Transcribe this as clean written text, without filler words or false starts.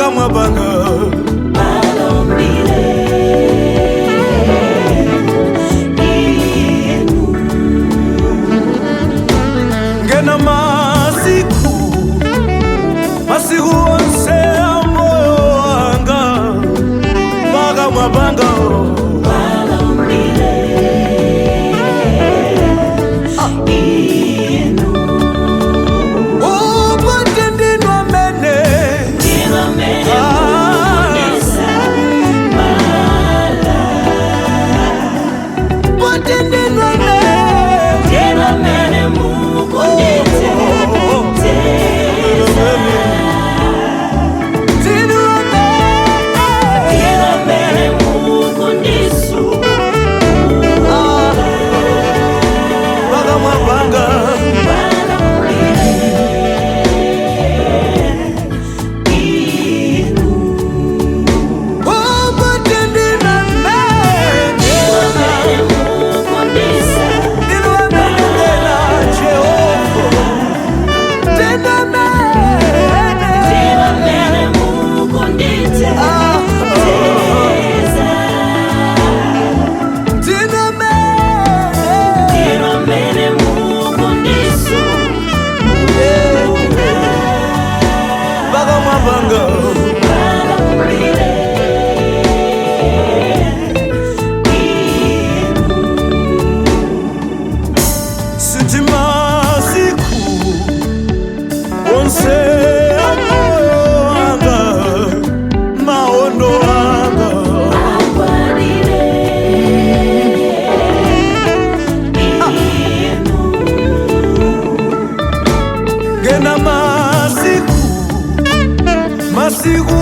Pakamwa panga. Palumbire inu. Ngena masiku, masiku onse amoyo wanga, pakamwa panga. Palumbire inu. Upate ndinu amene. Ndinu amene mukundisamala. Upate ndinu amene. Ndinu amene mukunditeteza. Ndinu amene. Ndinu amene mukundisunga. Pakamwa panga. Palumbire inu. Upate ndinu amene. Ndinu amene mukundisamala. Ndinu amene ngena Jehova. Ndinu amene. Ndinu amene mukunditeteza. Ndinu amene. Ndinu amene mukundisunga. Pakamwa panga. Palumbire inu. Sitimasiku onse amoyo anga, maondo anga. Agwadire inu. Ngena masiku, masiku.